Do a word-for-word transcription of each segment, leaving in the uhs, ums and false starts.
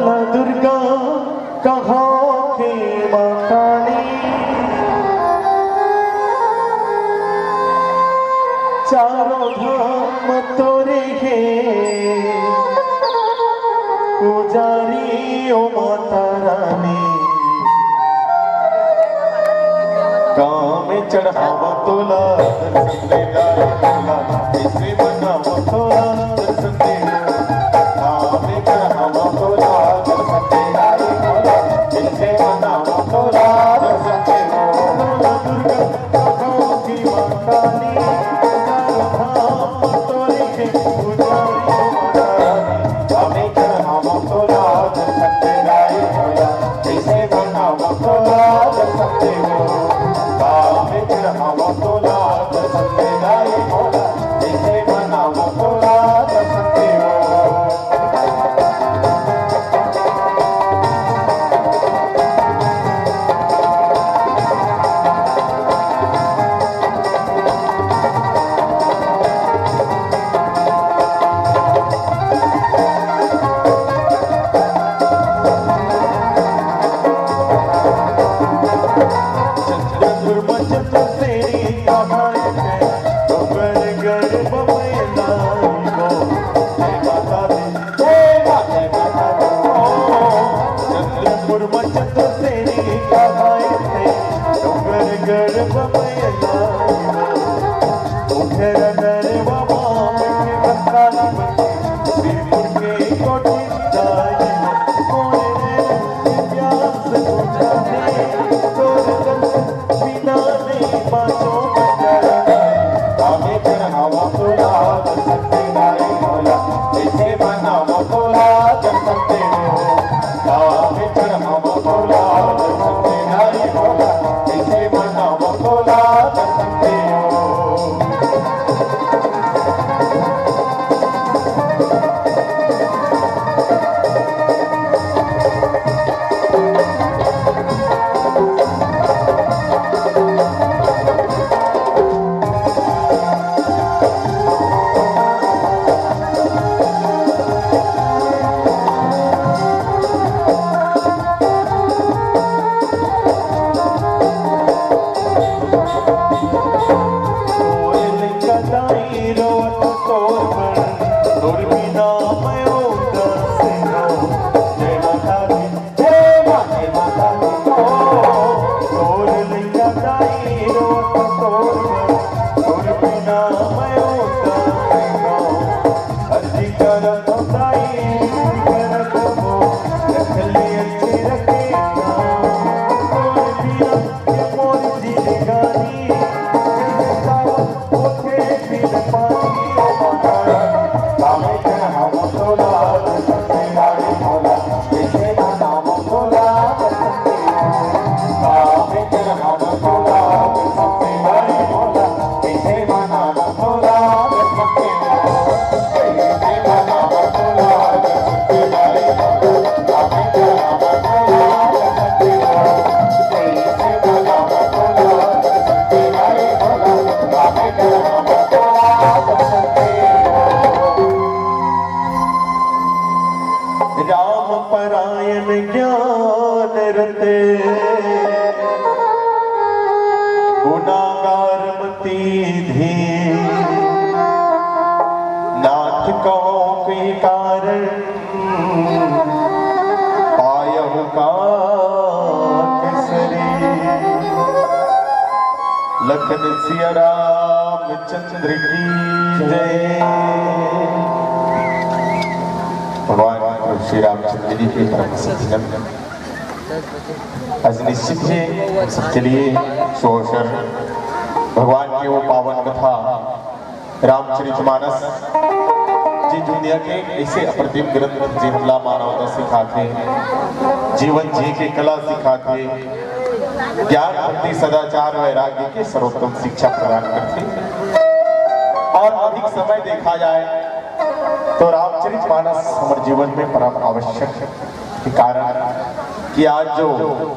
दुर्गा कहाँ के माँ काली, चारों धाम तोरे हे पुजारी ओ माता रानी। कामे चढ़ावा तोला, दर्शन दे ला रे भोला, इसे मनावा तोला, दर्शन दे ला। कामे चढ़ावा तोला, दर्शन दे ला रे भोला, इसे मनावा तोला, दर्शन दे ला। दुर्गा कहाँ की माँ काली, चारों धाम तोरे के पुजारी हो माता रानी। कामे चढ़ावा तोला, दर्शन दे ला रे भोला, इसे मनावा तोला, दर्शन दे ला। कामे चढ़ावा तोला, दर्शन दे ला रे भोला, इसे मनावा तोला, दर्शन दे ला। चंद्रपुर मचंद्र तेरी कहानी है, डोंगरगढ़ बम्बई लाइव। जय माता दी, जय माता, जय माता दी। चंद्रपुर मचंद्र तेरी कहानी है, डोंगरगढ़ बम्बई लाइव। उठे रगड़े बाबा के बंगाली बंदी, श्रीपुर के कोठी जाई, कोने रे प्यास बुझाने, तोर दर्शन बिना नहीं बाँचों बंजारा। कामे चढ़ावा तोला, दर्शन दे ला रे भोला, कैसे मनावा तोला, दर्शन दे ला। कामे चढ़ावा तोला, दर्शन दे ला रे भोला, कैसे मनावा तोला, दर्शन दे ला। राम परायण ज्ञान रते, गुनागार मति धी। नाथ कहो कोई कारण, पायहु का केसरी। लखन सिया रामचंद्र की जय। भगवान श्री रामचंद्र जी के परम भक्तजन, आज निश्चित ही हम सबके लिए सो अवसर भगवान के वो पावन कथा रामचरितमानस, जे दुनिया के ऐसे अप्रतिम ग्रंथ, जे हमला मानवता सिखाथे, जीवन जिए के कला सिखाथे, ज्ञान, भक्ति, सदाचार, वैराग्य के सर्वोत्तम शिक्षा प्रदान करथे। और अधिक समय देखा जाए तो रामचरितमानस हमर जीवन में परम आवश्यक है। के कारण कि आज जो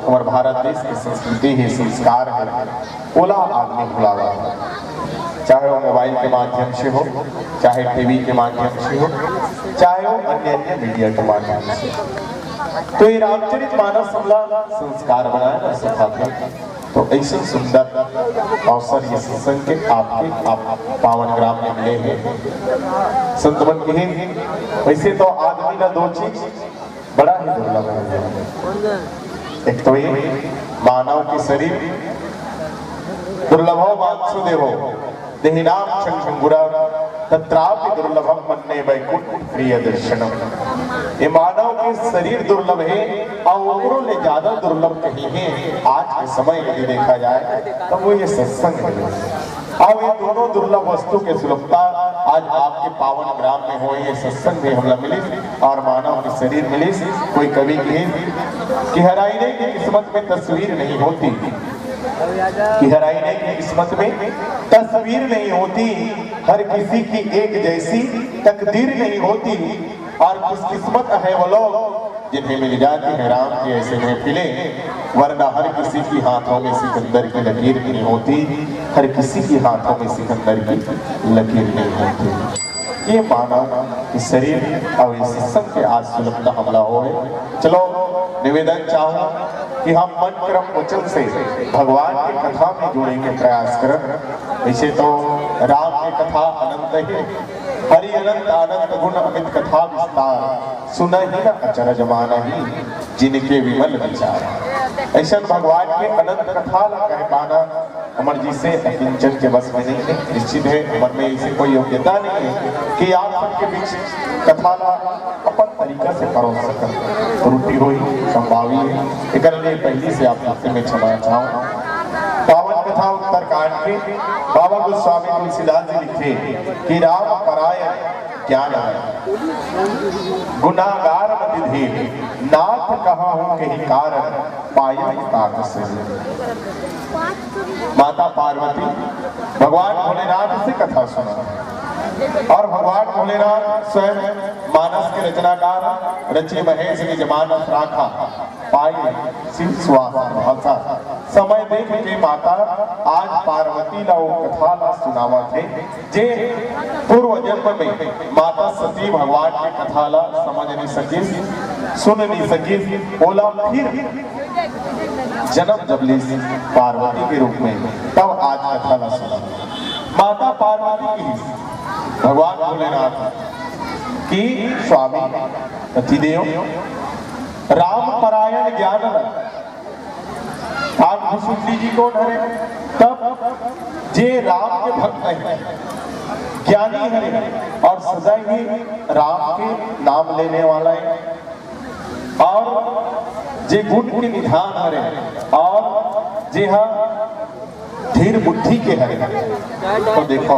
हमर भारत देश के संस्कृति हे, संस्कार हे, ओला आदमी भुलावत हे। चाहे वो मोबाइल के माध्यम से हो, चाहे टीवी के माध्यम से हो, चाहे वो अन्य अन्य मीडिया के माध्यम से। तो ये रामचरित मानस हमला संस्कार बनाए बर सिखाथे। तो ऐसे सुंदर अवसर ये सत्संग के आपके आप पावन ग्राम में मिले हे। संत मन कहे, वैसे तो आदमी ला दो चीज बड़ा ही दुर्लभ है। एक तो ये मानव के शरीर दुर्लभो मानुषो देहो, देहिनाम छंगुरा, तत्रापि दुर्लभम मन्ये वैकुंठ प्रिय दर्शनम। ये मानव के शरीर दुर्लभ है और ओकरो ले ज्यादा दुर्लभ कहीं है। आज के समय यदि देखा जाए, तो वो ये सत्संग है। अब ये दोनों दुर्लभ वस्तु के सुलभता आज आपके पावन ग्राम में होय, ये सत्संग में हमला मिलिस और मानव के शरीर मिलिस। कोई कवि कहिस कि हर आईने की किस्मत में तस्वीर नहीं होती, कि हर आईने की किस्मत में तस्वीर नहीं होती, हर किसी की एक जैसी तकदीर नहीं होती, और खुशकिस्मत है वो लोग जिन्हें मिल जाती है राम की ऐसी महफिलें, वरना हर किसी की हाथों में सिकंदर की लकीर नहीं होती, हर किसी की हाथों में सिकंदर की लकीर नहीं होती। ये मानव के शरीर और इस सत्संग के आज सुलभता हमला होय। चलो, निवेदन चाहूं कि हम मन, क्रम, वचन से भगवान की कथा में जुड़े के प्रयास करन। ऐसे तो राम के कथा अनंत है, हरि अनंत आनंद गुण अमित कथा विस्तार, सुनहि न अचरज मानहि जिनके विमल विचार। ऐसन भगवान के अनंत कथा ला कह पाना हमर जी से अकिंचन के बस में नहीं है। निश्चित है, हमर में ऐसे कोई योग्यता नहीं है कि आप सबके बीच कथा ला अपन तरीका से परोस सकत। त्रुटि होई, संभावी है, एकर लिए पहली से आप सबसे मैं क्षमा चाहूँ। पावन कथा उत्तरकांड के बाबा गोस्वामी तुलसीदास जी लिखे कि राम परायण ज्ञान है, गुनागार मति धीर, नाथ कहा हूँ कही कारण, पायहु तात सही। माता पार्वती भगवान भोलेनाथ से कथा सुना और भगवान भोलेनाथ स्वयं मानस के रचनाकार, रचि महेश निज मानस राखा, पाए शिव श्वास भाषा। समय देख के माता आज पार्वती ला वो कथा ला सुनावत हे, जे पूर्व जन्म में माता सती भगवान के कथा ला समझ नहीं सकिस, सुन नहीं सकिस, ओला फिर जन्म जब लीस पार्वती के रूप में, तब आज कथा ला सुना। माता पार्वती की भगवान भोलेनाथ की स्वामी पतिदेव राम परायण ज्ञान रत्न। आप घुसुंडी जी कोन हरे? तब जे राम के भक्त है, ज्ञानी है और सदा ही राम के नाम लेने वाला है और जे गुण के निधान हरे और जे हा धीर बुद्धि के हरे। तो देखो,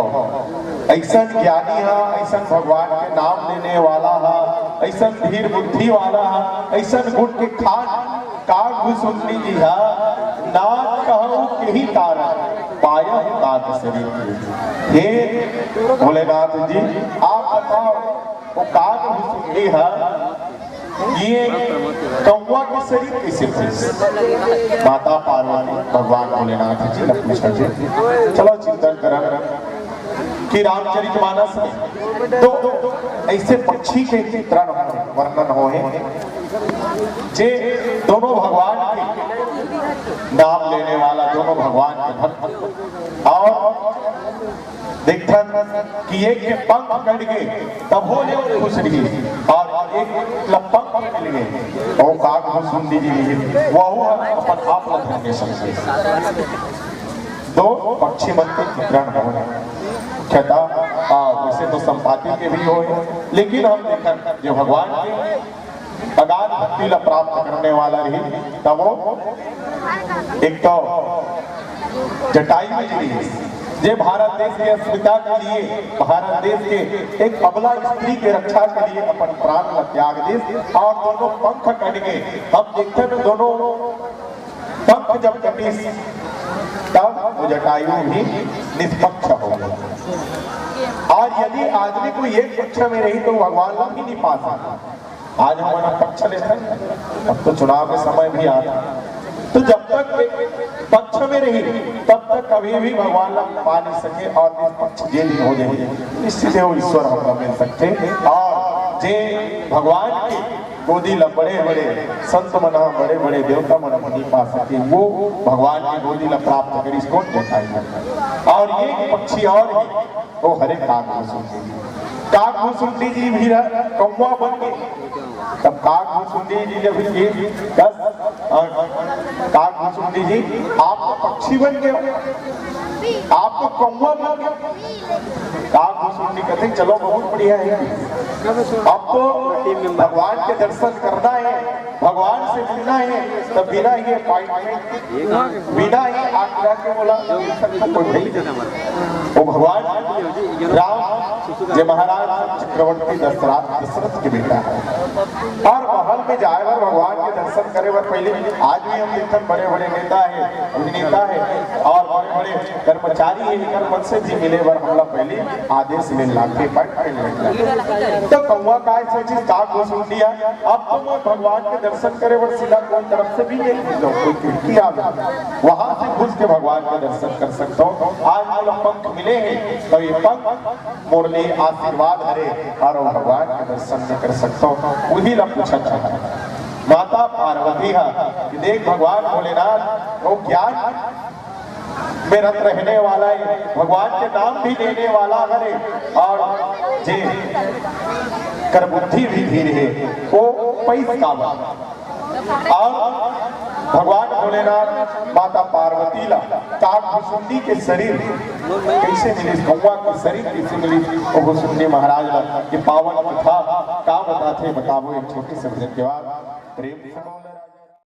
ऐसन ज्ञानी हा, ऐसन भगवान के नाम लेने वाला हा, ऐसन धीर बुद्धि वाला हा, ऐसन गुण के खान काग घुसुंडी जी हा, नाथ कहूँ केही तारा, पायहु तात सरीर। हे भोलेनाथ जी, आप बताओ, वो काग घुसुंडी हा, ये कौवा के शरीर कैसे भइस? माता पार्वती भगवान भोलेनाथ जी ला पूछत हे। चलो चिंतन करन कि रामचरित मानस में तो ऐसे पक्षी के चित्रण होय, वर्णन होय, जे दोनों भगवान के नाम लेने वाला, दोनों भगवान के भक्त और देखथन कि एक के पंख कट गे, तभो ले खुश रही, और एक ल पंख मिल गे, तो काग घुसुंडी जी रही, वहू अपन आप ल धन्य समझे। दो पक्षी मन के चित्रण हो, मुख्यतः, आ, वैसे तो संपाति के भी हो, लेकिन हम देखन जो भगवान के अगाध भक्ति ला प्राप्त करने वाला रही, तब वो एक तो जटायु जी रही, जे भारत देश के अस्मिता के लिए, भारत देश के एक अबला स्त्री के रक्षा के लिए अपन प्राण ला त्याग दीस और दोनों पंख कट गे। हम देखते हैं दोनों पंख जब कटिस, तब वो जटायु भी निष्पक्ष हो गया। और यदि आदमी कोई एक पक्ष में रही, तो भगवान ला भी नहीं पा सकता। आज हमन ह पक्ष लेथन, अब तो चुनाव के समय भी आत हे, तो जब तक पक्ष में रही, तब तक कभी भी भगवान ला पा नहीं सके, और निष्पक्ष जे दिन हो जाही, निश्चित है वो ईश्वर हमला मिल सकथे। और जे भगवान के गोदी ला बड़े बड़े संत मन ह, बड़े बड़े देवता मन ह नहीं पा सके, वो भगवान के गोदी ला प्राप्त करिस। कौन देखाही? और एक पक्षी और हे, वो हरे काग भुसुंडी जी। काग भुसुंडी जी भी कौवा बन के, तब काग भुसुंडी जी जब ये कस, और काग भुसुंडी जी, आप तो पक्षी बन गए, आप तो कौवा बन गए। काग भुसुंडी कहते, चलो बहुत बढ़िया है, अब तो भगवान के दर्शन करना है, भगवान से मिलना है, तब बिना ये अपॉइंटमेंट, बिना ही आज्ञा के बोला, कोई भाई, वो भगवान राम जे महाराज चक्रवर्ती दशरथ, दशरथ के बेटा है, और महल में जाए बर, भगवान के दर्शन करे बर पहले, आज भी हम देखथन बड़े बड़े नेता है, अभिनेता है और बड़े बड़े कर्मचारी है, एकर मन से भी मिले बर हमला पहले आदेश ले लाथे, appointment ले लाथे। तो कौवा काय सोचिस, काग भुसुंडी अब तो मैं भगवान के दर्शन करे बर सीधा कोई तरफ से भी नहीं जाऊँ, कोई खिड़की आ जाए, वहां से घुस के भगवान के दर्शन कर सकता हूँ। आज मोला पंख मिले हैं, तो ये पंख मोर लिए आशीर्वाद हरे और भगवान के दर्शन में कर सकता हूँ। वही ला पूछा चाहा माता पार्वती हा कि देख भगवान भोलेनाथ वो ज्ञान में रत रहने वाला है, भगवान के नाम भी लेने वाला हरे और जे कर बुद्धि भी धीर है, वो पैस काबर। और भगवान भोलेनाथ माता पार्वती ला काग भुसुंडी के शरीर कैसे मिलिस, कौवा के शरीर कैसे मिलिस, वो भुसुंडी महाराज ला ये पावन कथा का बताथे, बताबो एक छोटे से भजन के बाद। प्रेम से